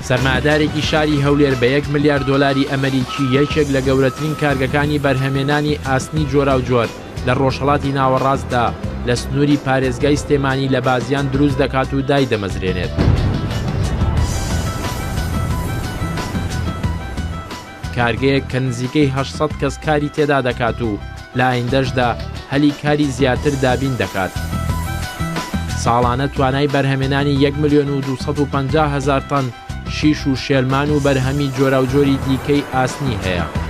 سەرمایەدارێکی شاری هەولێر بە یەک ملیار دۆلاری ئەمەریکی یەکێک لە گەورەترین کارگەکانی بەرهەمێنانی ئاسنی جۆراوجۆر لە ڕۆژهەڵاتی ناوەڕاستدا لە سنووری پارێزگای سلێمانی لە بازیان دروست دەکات و دایدەمەزرێنێت. کارگەیەک کە نزیکەی 800 کەس کاری تێدا دەکات و لە ئایندەشدا هەلی کاری زیاتر دابین دەکات. ساڵانە توانای بەرهەمێنانی 1 ملیۆن و 250 هەزار تەن شیش و شێلمان و بەرهەمی جۆراوجۆری دیکەی ئاسنی هەیە.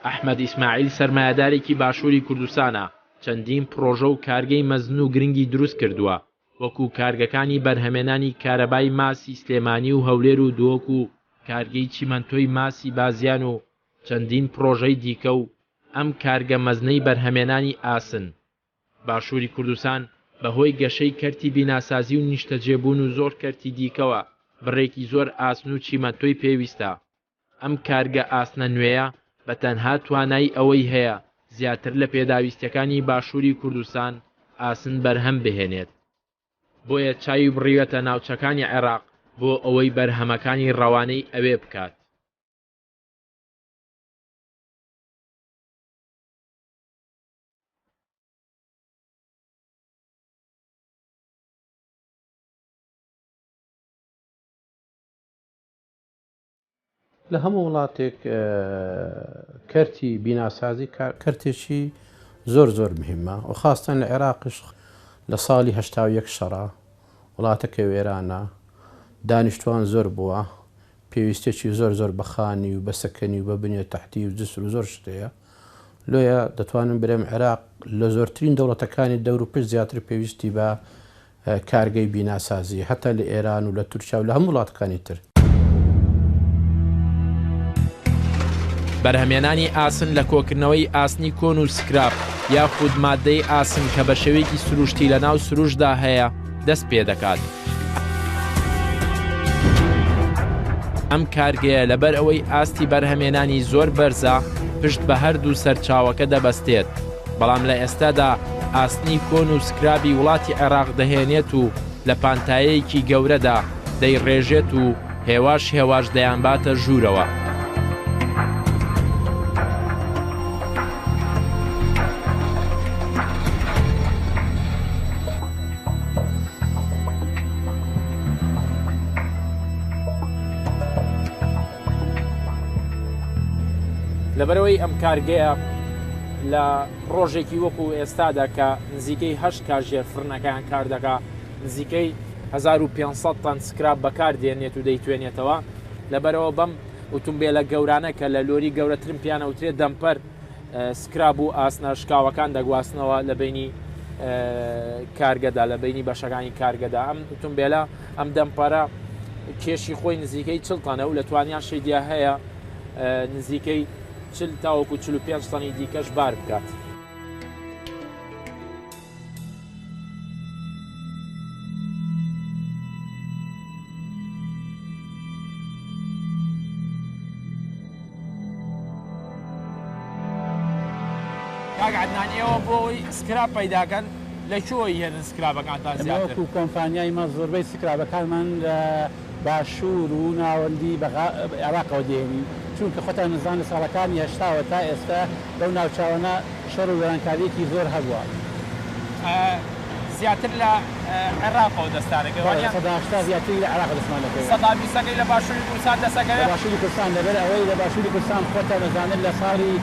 ئەحمەد ئیسماعیل سەرمایەدارێکی باشووری کوردستانە، چەندین پڕۆژە و کارگەی مەزن و گرنگی دروست کردووە، وەکو کارگەکانی بەرهەمێنانی کارەبای ماسی سلێمانی و هەولێر و دهۆک و کارگەی چیمەنتۆی ماسی بازیان و چەندین پڕۆژەی دیکە و ئەم کارگە مەزنەی بەرهەمێنانی ئاسن. باشووری کوردستان بە هۆی گەشەی کەرتی بیناسازی و نیشتەجێبوون و زۆر کەرتی دیکەوە بڕێکی زۆر ئاسن و چیمەنتۆی پێویستە. ئەم کارگە ئاسنە نوێیە بە تەنها توانای ئەوەی هەیە زیاتر لە پێداویستیەکانی باشووری کوردستان ئاسن بەرهەم بهێنێت. بۆیە چاوی بڕیوەتە ناوچەکانی عێراق بۆ ئەوەی بەرهەمەکانی ڕەوانەی ئەوێ بکات. لە هەموو وڵاتێک کەرتی بیناسازی کەرتێکی زۆر زۆر مهمە و خاستەن لە عێراقش لە ساڵی 81 شەڕە وڵاتەکە وێرانە دانیشتوان زۆر بووە پێویستێکی زۆر زۆر بە خانی و بە سەکەنی و بە بنیە تەحتی و جسر و زۆر شتەیە لۆیە دەتوانم برێم عێراق لە زۆرترین دەوڵەتەکانی دەور و پشت زیاتر پێویستی بە کارگەی بیناسازی هەتا لە ئێران و لە تورکیا و لە هەموو وڵاتەکانی تر. بەرهەمێنانی ئاسن لە کۆکردنەوەی ئاسنی کۆن و سکراپ یاخود ماددەی ئاسن کە بە شێوەیەکی سروشتی لە ناو سروشتدا هەیە دەست پێدەکات. ئەم کارگەیە لەبەر ئەوەی ئاستی بەرهەمێنانی زۆر بەرزە پشت بە هەردوو سەرچاوەکە دەبەستێت. بەڵام لە ئێستادا ئاسنی کۆن و سکرابی وڵاتی عێراق دەهێنێت و لە پانتایەیەکی گەورەدا دەیڕێژێت و هێواش هێواش دەیانباتە ژوورەوە. لەبەرئەوەی ئەم کارگەیە لە ڕۆژێکی وەکو ئێستادا کە نزیکەی هەشت کاژێر فڕنەکەیان کار دەکا نزیکەی 1500 تەن سکراب بەکار دێنێت و دەیتوێنێتەوە لەبەرەوە بەم ئوتومبێلە گەورانە کە لە لۆری گەورەترن پیانە وترێت دەمپەر سکراب و ئاسنە شکاوەکان دەگواستنەوە لە بینی کارگەدا لە بینی بەشەکانی کارگەدا ئەم ئوتومبێلە ئەم دەمپەرە کێشی خۆی نزیکەی چل تەنە و لە توانیان شەیدیا هەیە نزیکەی 40 تاوەکو 45 تەنی دیکەش بار بکات. کاک عەدنان ئێوە بۆ ئەوەی سکراب پەیداکەن لە کوێوە ئیهێنن سکرابەکانتان ئێمە زیاتر؟ وەکو کۆمپانیای مە زۆربەی سکرابەکانمان لە باشوور و ناوەندی بەغا عێراقەوە دێنین چونکە خۆتان ئەزانن لە ساڵەکانی هەشتاوە تا ئێستا لەو ناوچانە شەڕ و وێرانکارییەکی زۆر هەبووە. زیاتر لە عێراقەوە دەستانەکەوێ بەڵێ وانیە؟ 80% زیاتری لە عێراقەوە دەستمان دەکەوێ. سەدا بیستەکەی لە باشووری کوردستان دەستەکەوێ؟ لە باشووری کوردستان لەبەر ئەوەی لە باشووری کوردستان خۆتان ئەزانن لە ساڵی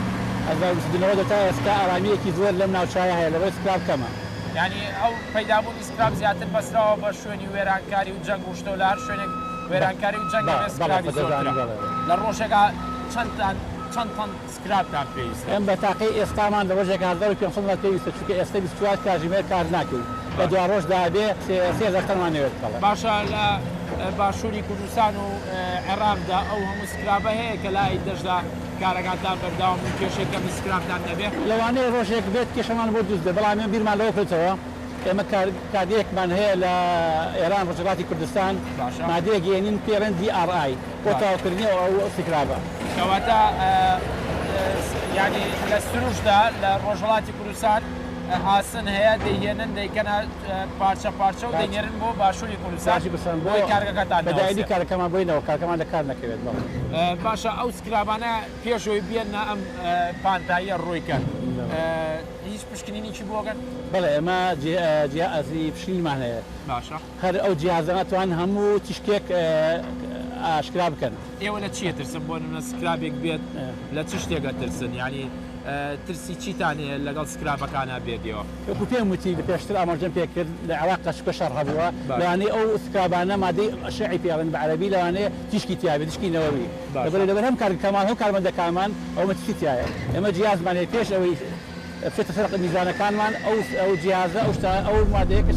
1990 تا ئێستا ئارامییەکی زۆر لەم ناوچایە هەیە لەبەر سکراب کەمە. یانی ئەو پەیدابوونی سکراب زیاتر بەستراوە بە شوێنی وێرانکاری و جەنگ و شتەوە لە هەر شوێنێک وێرانکاری و جەنگ هەبێ سکرابی زۆرترە. لە ڕۆژێکا چەندتان چەند تەن سکرابتان پێویستە؟ ئێمە بە تاقەی ئێستامان لە ڕۆژێکا 1500 تەن پێویستە چونکە ئێستا 24 کاژمێر کار ناکەین. لە دواڕۆژدا ئەبێ 3000 تەنمان نەوێت. بەڵێ. باشە لە باشووری کوردستان و عێراقدا ئەو هەموو سکرابە هەیە کە لە ئایندەشدا کارەکانتان بەردەوام و کێشەی کەمی سکرابتان نەبێ؟ لەوانەیە ڕۆژێک بێت کێشەمان بۆ دروست بێت، بەڵام ئێمە بیرمان لەوە کردۆتەوە ئێمە کارگەیەکمان هەیە لە ئێران ڕۆژهەڵاتی کوردستان باشە. مادەیەک ئێنین پێی ئەڵێن DRI بۆ تەواوکردنی ئەو سکرابە. کەواتە یانی لە سروشتدا لە ڕۆژهەڵاتی کوردستان ئاسن هەیە دەیهێنن دەیکەنە پارچە پارچە و دەینێرن بۆ باشووری کوردستان بۆی کارگەکەتان بە دایمی کارەکەمان بۆی نەوە کارەکەمان لە کار نەکەوێت. بەڵێ. باشە ئەو سکرابانە پێش ئەوەی بێنە ئەم پانتاییە ڕووی کەن هیچ پشکنینێکی بۆ ئەکەن؟ بەڵێ ئێمە جیهازی پشکنینمان هەیە. باشە. هەر ئەو جیهازانە توان هەموو تیشکێک ئاشکرا بکەن. ئێوە لە چی ئەترسن بۆ نمونە سکرابێک بێت لە چ شتێک ئەترسن یانی ترسی چیتان هەیە لەگەڵ سکرابەکانا بێت ئێوە؟ وەکو پێم وتی لە پێشتر ئاماژەم پێ کرد لە عێراق چونکە شەڕ هەبووە لەوانەیە ئەو سکرابانە مادەی ئەشعی پێ ئەڵێن بە عەرەبی لەوانەیە تیشکی تیا بێت تیشکی نەوەوی لەبەر لەبەر هەم کارگەکەمان هەم کارمەندەکانمان ئەو مەترسی تیایە ئێمە جیازمان هەیە پێش ئەوەی بچێتە سەر میزانەکانمان ئەو ئەو جیازە ئەو شتە ئەو مادەیە کە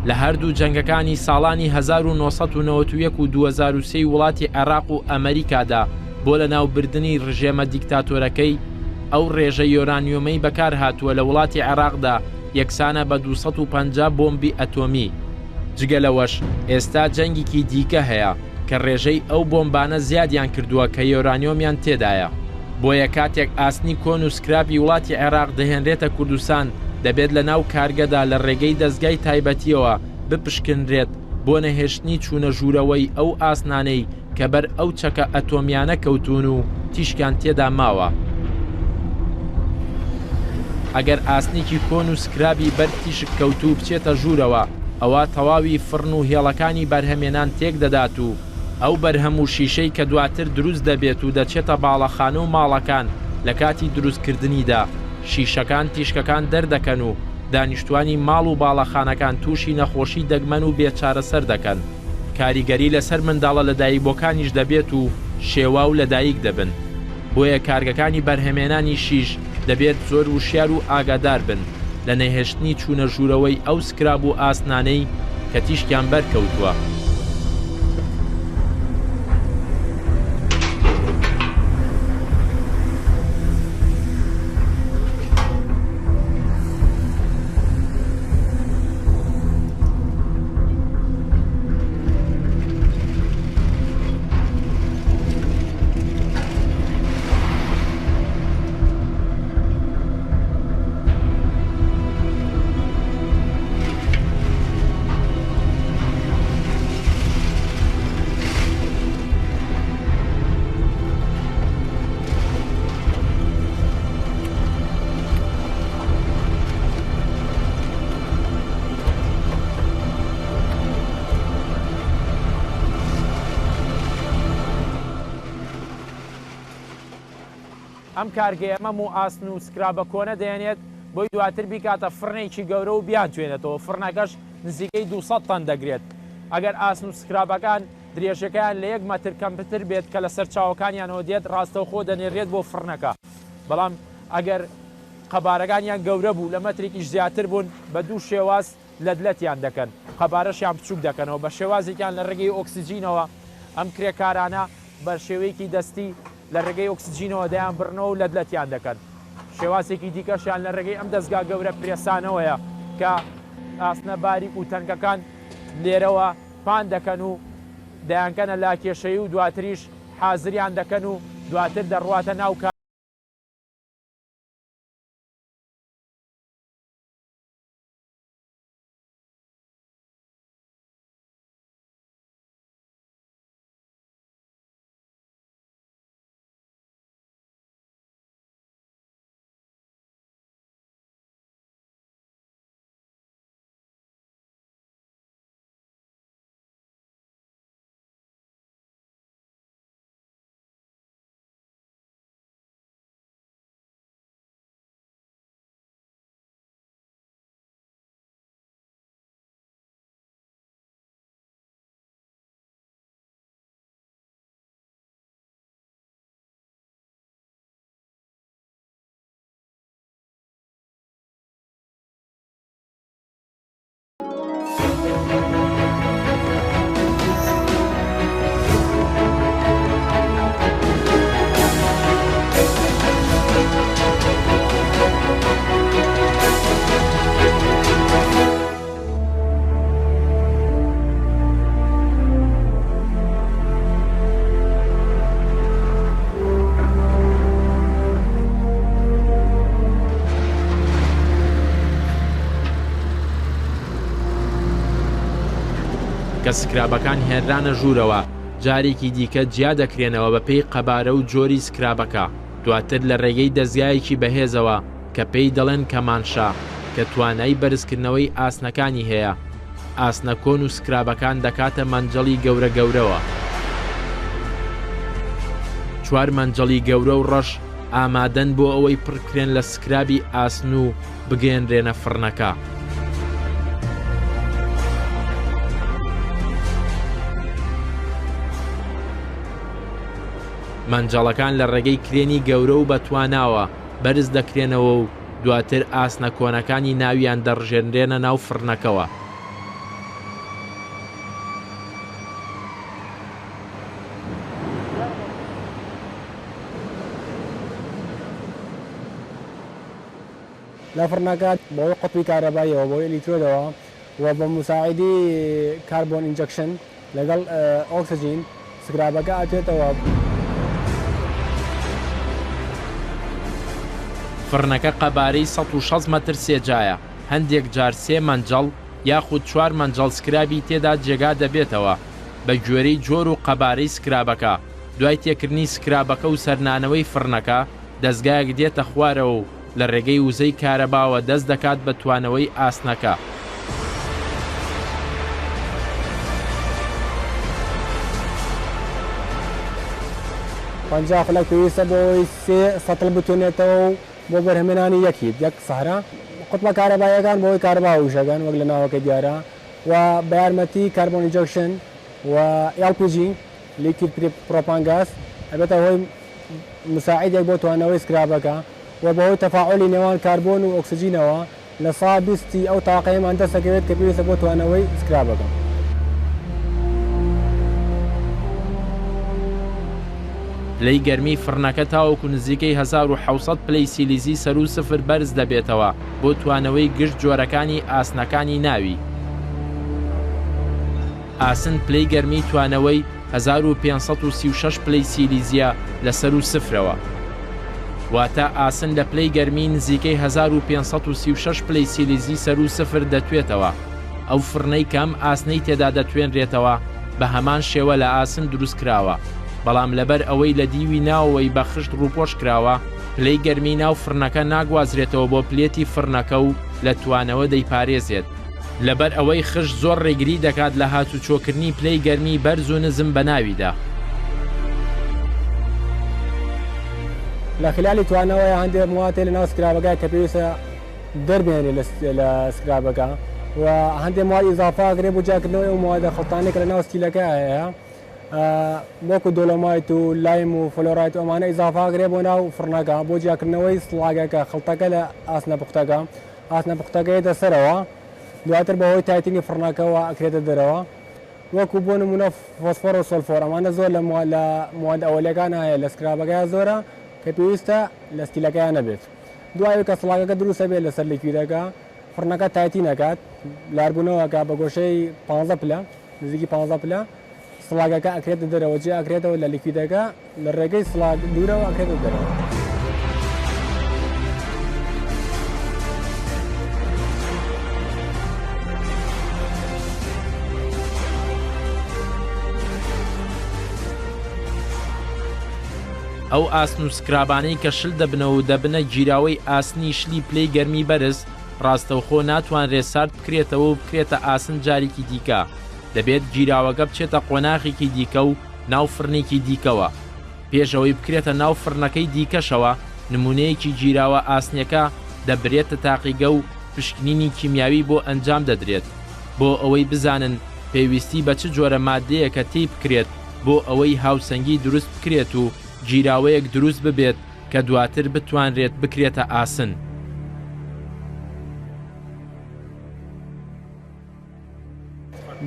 لە هەردوو جەنگەکانی ساڵانی 1991 و 2003 وڵاتی عێراق و ئەمریکادا بۆ لەناوبردنی ڕژێمە دیکتاتۆرەکەی، ئەو ڕێژە یۆرانیۆمەی بەکارهاتووە لە وڵاتی عێراقدا یەکسانە بە 250 بۆمبی ئەتۆمی. جگە لەوەش ئێستا جەنگیکی دیکە هەیە کە ڕێژەی ئەو بۆمبانە زیادیان کردووە کە یۆرانیۆمیان تێدایە. بۆیە کاتێک ئاسنی کۆن و سکراپی وڵاتی عێراق دەهێنرێتە کوردستان دەبێت لە ناو کارگەدا لە ڕێگەی دەزگای تایبەتیەوە بپشکنرێت بۆ نەهێشتنی چوونە ژوورەوەی ئەو ئاسنانەی کە بەر ئەو چەکە ئەتۆمیانە کەوتوون و تیشکیان تێدا ماوە. ئەگەر ئاسنێکی کۆن و سکرابی بەر تیشک کەوتوو بچێتە ژوورەوە، ئەوا تەواوی فڕن و هێڵەکانی بەرهەمێنان تێک دەدات و ئەو بەرهەم و شیشەی کە دواتر دروست دەبێت و دەچێتە باڵەخانە و ماڵەکان لە کاتی دروستکردنیدا شیشەکان تیشکەکان دەردەکەن و دانیشتوانی ماڵ و باڵەخانەکان تووشی نەخۆشی دەگمەن و بێ چارەسەر دەکەن. کاریگەری لەسەر منداڵە لەدایکبووەکانیش دەبێت و شێواو لەدایک دەبن. بۆیە کارگەکانی بەرهەمێنانی شیش دەبێت زۆر وشیار و ئاگادار بن لە نەهێشتنی چوونە ژوورەوەی ئەو سکراب و ئاسنانەی کە تیشکیان بەرکەوتووە. ئەم کارگەیە مەم و ئاسن و سکرابە کۆنە دەیەنێت بۆی دواتر بیکاتە فڕنێکی گەورە و بیانتوێنێتەوە، فڕنەکەش نزیکەی 200 تەن دەگرێت. ئەگەر ئاسن و سکرابەکان درێژەکەیان لە یەک مەتر کەمتر بێت کە لە سەرچاوەکانیانەوە دێت ڕاستەوخۆ دەنێرێت بۆ فڕنەکە، بەڵام ئەگەر قەبارەکانیان گەورە بوو لە مەترێکیش زیاتر بوون بە دوو شێواز لەتلەتیان دەکەن قەبارەشیان بچووک دەکەنەوە بە شێوازێکیان لە ڕێگەی ئۆکسجینەوە ئەم کرێکارانە بە شێوەیەکی دەستی لە ڕێگەی ئۆکسجینەوە دەیانبڕنەوە و لەتلەتیان دەکەن شێوازێکی دیکەشیان لە ڕێگەی ئەم دەزگا گەورە پرێسانەوەیە کە ئاسنە باریک و تەنکەکان لێرەوە پان دەکەن و دەیانکەنە لاکێشەیی و دواتریش حازریان دەکەن و دواتر دەڕواتە ناو کە سکرابەکان هێنرانە ژوورەوە، جارێکی دیکە جیا دەکرێنەوە بەپێی قەبارە و جۆری سکرابەکە، دواتر لە ڕێگەی دەزگایەکی بەهێزەوە کە پێی دەڵێن کەمانشا کە توانای بەرزکردنەوەی ئاسنەکانی هەیە، ئاسنە کۆن و سکرابەکان دەکاتە مەنجەڵی گەورە گەورەوە. چوار مەنجەڵی گەورە و ڕەش ئامادەن بۆ ئەوەی پڕکرێن لە سکرابی ئاسن و بگەیەنرێنە فڕنەکە. مەنجەڵەکان لە ڕێگەی کرێنی گەورە و بەتواناوە بەرز دەکرێنەوە و دواتر ئاسنە کۆنەکانی ناویان دەڕژێنرێنە ناو فڕنەکەوە. لە فڕنەکە بەهۆی قوتبی کارەباییەوە، بەهۆی ئەلیکترۆدەوە و بە موساعیدی carbon injection لەگەڵ ئۆکسجین سکرابەکە ئەتوێتەوە. فڕنەکە قەبارەی 160 مەتر سێجایە، هەندێک جار سێ مەنجەڵ یاخود چوار مەنجەڵ سکرابی تێدا جێگا دەبێتەوە بە گوێرەی جۆر و قەبارەی سکرابەکە، دوای تێکردنی سکرابەکە و سەرنانەوەی فڕنەکە دەزگایەک دێتە خوارەوە و لە ڕێگەی وزەی کارەباوە دەست دەکات بە توانەوەی ئاسنەکە. 50 خولەک پێویستە بۆ ئەوەی سێ سەتڵ بتوێنێتەوە و بۆ بەرهەمهێنانی یەک heat، یەک سەهرە. قوتبە کارەباییەکان بەهۆی کارەباوە ئیش ئەکەن وەک لە ناوەکەی دیارە و بە یارمەتی carbon injection و LPG، liquid propane gas، ئەبێتە هۆی مساعیدێک بۆ توانەوەی سکرابەکە و بەهۆی تەفاعولی نێوان کاربۆن و ئۆکسجینەوە 20% ی ئەو تاقەیەمان دەست دەکەوێت کە پێویستە بۆ توانەوەی سکرابەکە. پلەی گەرمی فڕنەکە تاوەکو نزیکەی 1700 پلەی سیلیزی سەروو سفر بەرز دەبێتەوە بۆ توانەوەی گشت جۆرەکانی ئاسنەکانی ناوی. ئاسن پلەی گەرمی توانەوەی 1536 پلەی سیلیزییە لە سەروو سفرەوە. واتە ئاسن لە پلەی گەرمی نزیکەی 1536 پلەی سیلیزی سەروو سفر دەتوێتەوە. ئەو فڕنەی کە ئەم ئاسنەی تێدا دەتوێنرێتەوە بە هەمان شێوە لە ئاسن دروست کراوە، بەڵام لەبەر ئەوەی لە دیوی ناوەوەی بە خشت ڕووپۆش کراوە، پلەی گەرمی ناو فڕنەکە ناگوازرێتەوە بۆ پلێتی فڕنەکە و لە توانەوە دەیپارێزێت. لەبەر ئەوەی خشت زۆر ڕێگری دەکات لە هاتوچۆکردنی پلەی گەرمی بەرز و نزم بە ناویدا. لە خلالی توانەوەیا هەندێک مواد هەیە لەناو سکرابەکە کە پێویستە دەربهێنرێت لە سکرابەکە و هەندێک مواد ئیزافە ئەکرێت بۆ جیاکردنەوەی ئەو موادە خڵتانەی کە لەناو steel ەکە هەیە وەکو dolomite و lime و فلۆرایت و ئەمانە ئیزافە ئەکرێت بۆ ناو فڕنەکە بۆ جیاکردنەوەی slag ەکە خڵتەکە لە ئاسنە پوختەکە. ئاسنە پوختەکە یەتە سەرەوە دواتر بەهۆی تایتینی فڕنەکەوە ئەکرێتە دەرەوە وەکو بۆ نمونە فۆسفۆر و sulfur ئەمانە زۆر لە لە مواد ئەوەلیەکان هەیە لە scrap ەکەیا زۆرە کە پێویستە لە steel ەکەیا نەبێت دوای ئەوەی کە slag ەکە دروست ئەبێت لەسەر liquid ەکە فڕنەکە تایتین ئەکات لاربوونەوە ئەکات بە گۆشەی 15 پلە نزیکی 15 پلە slag ەکە ئەکرێتە دەرەوە جێ ئەکرێتەوە لە liquid ەکە لە ڕێگەی slag دوورەوە ئەکرێتە دەرەوە. ئەو ئاسن و سکرابانەی کە شل دەبنەوە و دەبنە گیراوەی ئاسنی شلی پلەی گەرمی بەرز، ڕاستەوخۆ ناتوانرێت سارد بکرێتەوە و بکرێتە ئاسن جارێکی دیکە، دەبێت گیراوەکە بچێتە قۆناغێکی دیکە و ناو فڕنێکی دیکەوە. پێش ئەوەی بکرێتە ناو فڕنەکەی دیکەشەوە، نموونەیەکی گیراوە ئاسنیەکە دەبرێتە تاقیگە و پشکنینی کیمیاوی بۆ ئەنجام دەدرێت بۆ ئەوەی بزانن پێویستی بە چ جۆرە ماددەیەکە تێی بکرێت بۆ ئەوەی هاوسەنگی دروست بکرێت و گیراوەیەک دروست ببێت کە دواتر بتوانرێت بکرێتە ئاسن.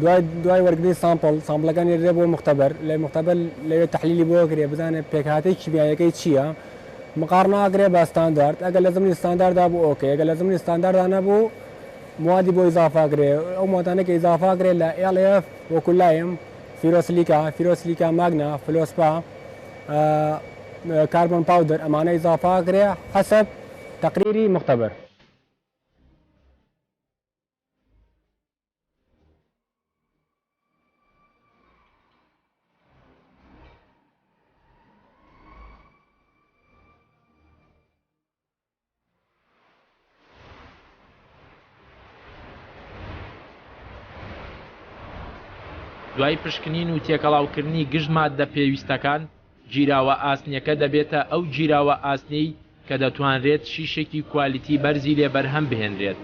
دوای دوای وەرگرتنی sample sample ەکە نێردرێ بۆ مختبەر لە مختبەر لەوێ تەحلیلی بۆ کرێ بزانێت پێکهاتەی کیمیاییەکەی چییە مقارنە ئەکرێ بە ستاندارد ئەگەر لە زمنی ستانداردا بوو okay ئەگەر لە زمنی ستانداردا نەبوو موادی بۆ ئیزافە کرێ ئەو موادانە کە ئیزافە کرێ لە LF وەکو lime ferrosilica ferrosilica magna فلۆسپا carbon powder ئەمانە ئیزافە کرێ حەسەب تەقریری مختبەر. دوای پشکنین و تێکەڵاوکردنی گشت ماددە پێویستەکان، گیراوە ئاسنیەکە دەبێتە ئەو گیراوە ئاسنیەی کە دەتوانرێت شیشێکی کوالیتی بەرزی لێ بەرهەم بهێنرێت.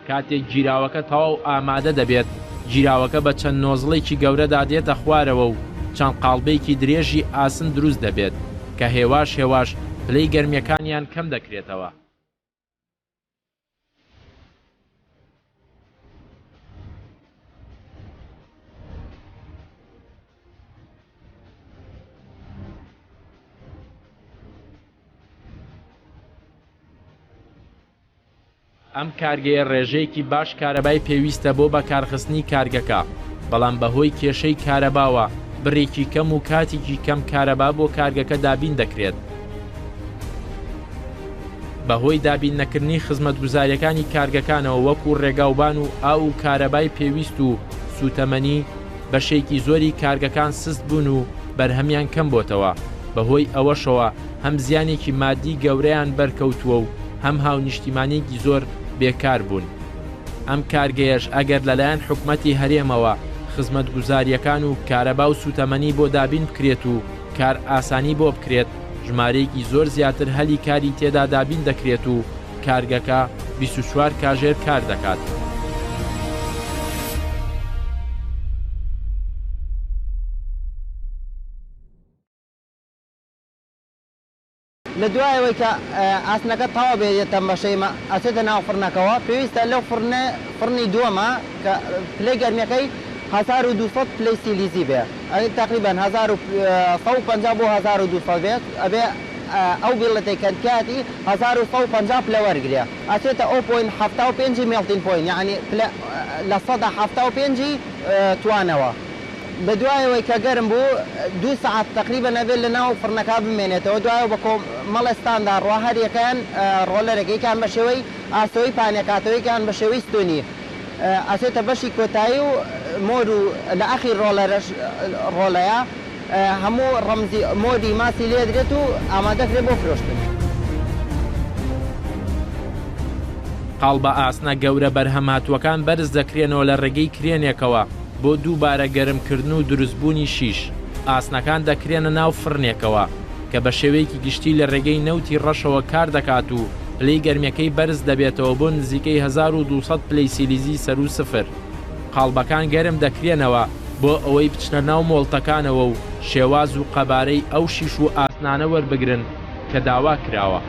کاتێک گیراوەکە تەواو ئامادە دەبێت، گیراوەکە بە چەند نۆزڵێکی گەورەدا دێتە خوارەوە و چەند قاڵبێکی درێژی ئاسن دروست دەبێت کە هێواش هێواش پلەی گەرمییەکانیان کەم دەکرێتەوە. ئەم کارگەیە ڕێژەیەکی باش کارەبای پێویستە بۆ بەکارخستنی کارگەکە، بەڵام بەهۆی کێشەی کارەباوە بڕێکی کەم و کاتێکی کەم کارەبا بۆ کارگەکە دابین دەکرێت. بەهۆی دابین نەکردنی خزمەتگوزارییەکانی کارگەکانەوە وەکو ڕێگاوبان و ئاو و کارەبای پێویست و سووتەمەنی، بەشێکی زۆری کارگەکان سست بوون و بەرهەمیان کەم بۆتەوە، بەهۆی ئەوەشەوە هەم زیانێکی مادی گەورەیان بەرکەوتووە و هەم هاونیشتیمانێکی زۆر بێکار بوون. ئەم کارگەیەش ئەگەر لەلایەن حکومەتی هەرێمەوە خزمەتگوزارییەکان و کارەبا و سووتەمەنی بۆ دابین بکرێت و کارئاسانی بۆ بکرێت، ژمارەیەکی زۆر زیاتر هەلی کاری تێدا دابین دەکرێت و کارگەکە 24 کاژێر کار دەکات. لە دوای ئەوەی کە ئاسنەکە تەواو بێ یەتەم بەشەی مە ئەچێتە ناو فڕنەکەوە پێویستە لەو فڕنە فڕنی دووەمە کە پلەی گەرمیەکەی 1200 پلەی سیلیزی بێ ئەی تەقریبەن 1150 بۆ 1200 بێت ئەبێ ئەو billet ەی کە تیایەتی 1150 پلە وەرگرێ ئەچێتە ئەو point 75 ی melting point یەعنی پلە لە سەدا 75 ی توانەوە. لە دوای ئەوەی کە گەرم بوو دوو سەعات تەقریبەن ئەبێت لە ناو فڕنەکە بمێنێتەوە دوایەوە بە کۆمەڵێ ستاندا ڕوا هەر یەکەیان roller ێک یەکیان بە شێوەی ئاسۆیی پانیەکاتەوە یەکیان بە شێوەی ستونی ئەچێتە بەشی کۆتایی و مۆر و لە ئەخیر roller ەش ڕۆلەیە هەموو ڕەمزی مۆری ماسی لێدرێت و ئامادەکرێت بۆ فرۆشتن. قاڵبە ئاسنە گەورە بەرهەمهاتووەکان بەرز دەکرێنەوە لە ڕێگەی کرێنێکەوە بۆ دووبارە گەرمکردن و دروستبوونی شیش، ئاسنەکان دەکرێنە ناو فڕنێکەوە کە بە شێوەیەکی گشتی لە ڕێگەی نەوتی ڕەشەوە کار دەکات و پلەی گەرمیەکەی بەرز دەبێتەوە بۆ نزیکەی 1200 پلەی سیلیزی سەروو سفر. قاڵبەکان گەرم دەکرێنەوە بۆ ئەوەی بچنە ناو مۆڵتەکانەوە و شێواز و قەبارەی ئەو شیش و ئاسنانە وەربگرن کە داوا کراوە.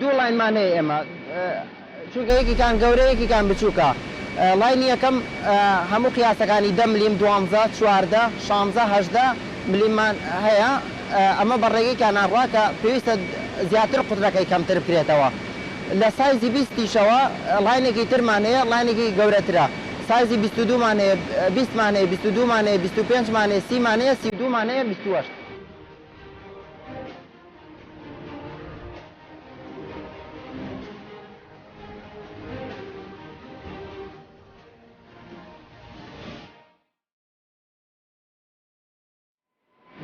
دوو line مان هەیە ئێمە چونکە یەکێکیان گەورە یەکێکیان بچووکە line ی یەکەم هەموو قیاسەکانی دە ملیم دوانزە 14 شانزە 18 ملیممان هەیە ئەمە بە ڕێگەیکان ئەڕوا کە پێویستە زیاتر قوترەکەی کەمتر بکرێتەوە لە سایزی بیستیشەوە line ێکی ترمان هەیە line ێکی گەورەترە سایزی 22 مان هەیە بیستمان هەیە 22 مان هەیە 25 مان هەیە سی مان هەیە 32 مان هەیە 28.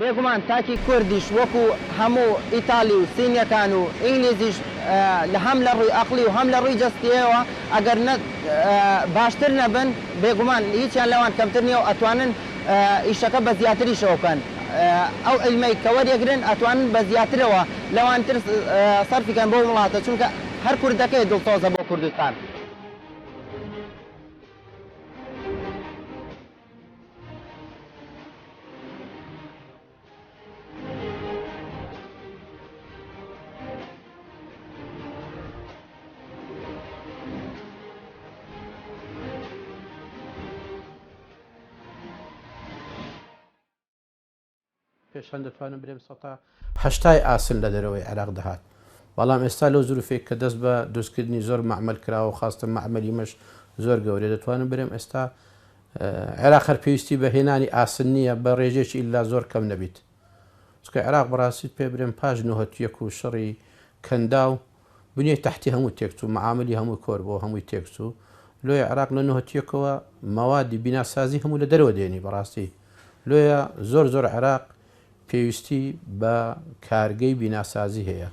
بێگومان تاکی کوردیش وەکو هەموو ئیتالی و سینیەکان و ئینگلیزیش لە هەم لە ڕووی ئەقڵی و هەم لە ڕووی جەستییەوە ئەگەر نە باشتر نەبن بێگومان هیچیان لەوان کەمتر نییە و ئەتوانن ئیشەکە بە زیاتریشەوە بکەن ئەو عیلمەی کە وەریەگرن ئەتوانن بە زیاترەوە لەوان تر سەرفی کەن بۆ وڵاتە چونکە هەر کوردەکەی دڵسۆزە بۆ کوردستان. پێشان دەتوانم برێم سەتا هەشتای ئاسن لە دەرەوەی عێراق دەهات بەڵام ئێستا لەو زروفێک کە دەست بە دروستکردنی زۆر مەعمەل کراوە و خاستە مەعمەلی مەش زۆر گەورەیە دەتوانم برێم ئێستا عێراق هەر پێویستی بە هێنانی ئاسن نییە بە ڕێژەیەکی ئیلا زۆر کەم نەبیت چونکە عێراق بەڕاستیت پێ برێم پاش 91 و شەڕی کەنداو بنیەی تەحتی هەموو تێکچوو معاملی هەموو کۆر بۆ هەمووی تێکچوو لۆیە عێراق لە نۆهەتیەکەوە مەوادی بیناسازی هەموو لە دەرەوە دێنی بەڕاستی لۆیە زۆر زۆر عێراق پێویستی بە کارگەی بیناسازی هەیە.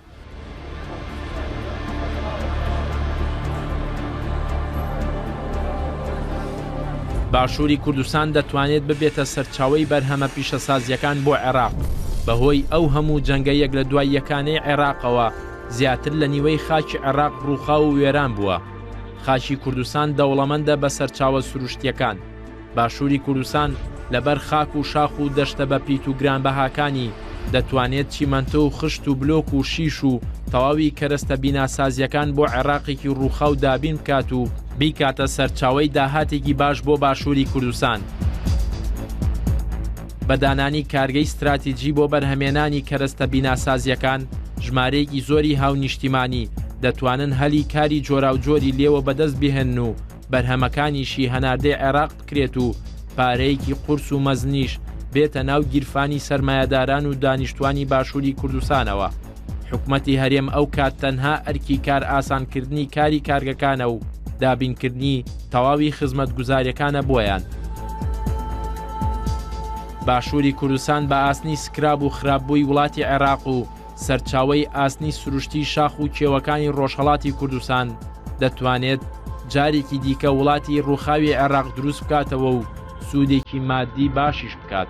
باشووری کوردستان دەتوانێت ببێتە سەرچاوەی بەرهەمە پیشەسازییەکان بۆ عێراق، بەهۆی ئەو هەموو جەنگە یەک لە دوای یەکانەی عێراقەوە زیاتر لە نیوەی خاکی عێراق ڕووخاو و وێران بووە. خاکی کوردستان دەوڵەمەندە بە سەرچاوە سروشتییەکان. باشووری کوردستان لەبەر خاک و شاخ و دەشتە بەپیت و گرانبەهاکانی، دەتوانێت چیمەنتۆ و خشت و بلۆک و شیش و تەواوی کەرەستە بیناسازییەکان بۆ عێراقێکی ڕووخاو دابین بکات و بیکاتە سەرچاوەی داهاتێکی باش بۆ باشووری کوردستان. بە دانانی کارگەی ستراتیجی بۆ بەرهەمێنانی کەرەستە بیناسازییەکان، ژمارەیەکی زۆری هاونیشتیمانی دەتوانن هەلی کاری جۆراوجۆری لێوە بەدەست بهێنن و بەرهەمەکانیشی هەناردەی عێراق بکرێت و پارەیەکی قورس و مەزنیش بێتە ناو گیرفانی سەرمایەداران و دانیشتوانی باشووری کوردستانەوە. حکومەتی هەرێم ئەو کات تەنها ئەرکی کار ئاسانکردنی کاری کارگەکانە و دابینکردنی تەواوی خزمەتگوزاریەکانە بۆیان. باشووری کوردستان بە ئاسنی سکراب و خراپبووی وڵاتی عێراق و سەرچاوەی ئاسنی سروشتی شاخ و کێوەکانی ڕۆژهەڵاتی کوردستان دەتوانێت جارێکی دیکە وڵاتی ڕووخاوی عێراق دروست بکاتەوە و سوودێکی مادی باشیش بکات.